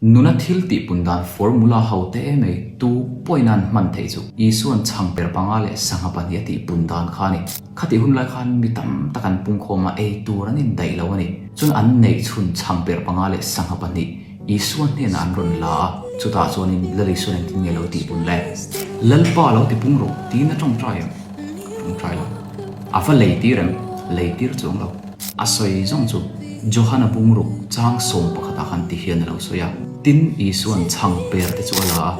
Nuna thil tihpun dan formula ho te mai tu pawhin an hman theih chu Isua'n chhangper panga leh sangha pahnih a tihpun dan kha a ni. Khatih hun lai khan mi tam tak an pungkhawm a, ei tur an indaih lo a ni. Chuan an neih chhun chhangper panga leh sangha pahnih Isua hnenah an rawn la a, chutah chuanin Lal Isua'n engtin nge lo tihpun le? Lalpa lo tipung rawh tiin a tawngtai em? A tawngtai lo. A va leitir em? Leitir chuang lo. A sawi zawng chu Johana bungruk chang sawm pakhatah khan ti hian a lo sawi a. Tin, Isua'n chhang per te chu a la a,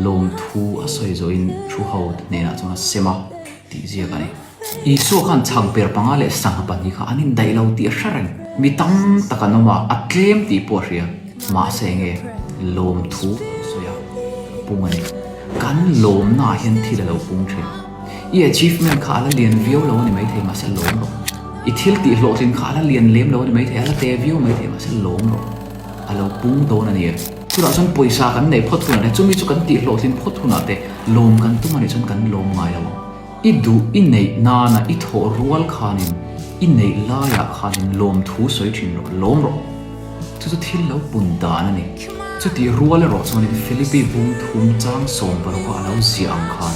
lawmthu a sawi zawhin thu ho te hnenah chuan a sem a tih ziak a ni. Isua khan chhang per panga leh sangha pahnih kha an indaih lo tih a hre reng. Mi tam tak an awm a, a tlem tih pawh a hria. Mahse enge lawmthu a sawi a, a pung a ni. Kan lawmnaah hian thil a lo pung thin. I achievement kha a la lian viau lo a ni maithei mahse lawm rawh. I thil tih hlawhtlin kha a la lian lem lo a ni maithei, a la te viau maithei mahse lawm rawh. A lo pung dawn a ni e. Chutah chuan pawisa kan neih phawt hunah te, chumi chu kan tih hlawhtlin phawt hunah te lawm kan tum a nih chuan kan lawm ngai lo ang. I duh i neih nana i thawh rual khanin i neih laiah khanin lawmthu sawi thin rawh, lawm rawh. Chu chu thil lo pun dan a ni. Chutih rual erawh chuanin Philippi bung thum chang 16 a lo ziah ang khan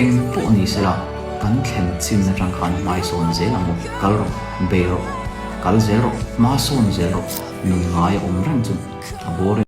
eng pawh ni sela kan thlen chin atang khan hmai sawn zel ang u, kal rawh, bei rawh, kal zel rawh, hma sawn zel rawh, nun ngai a awm reng chu a boring.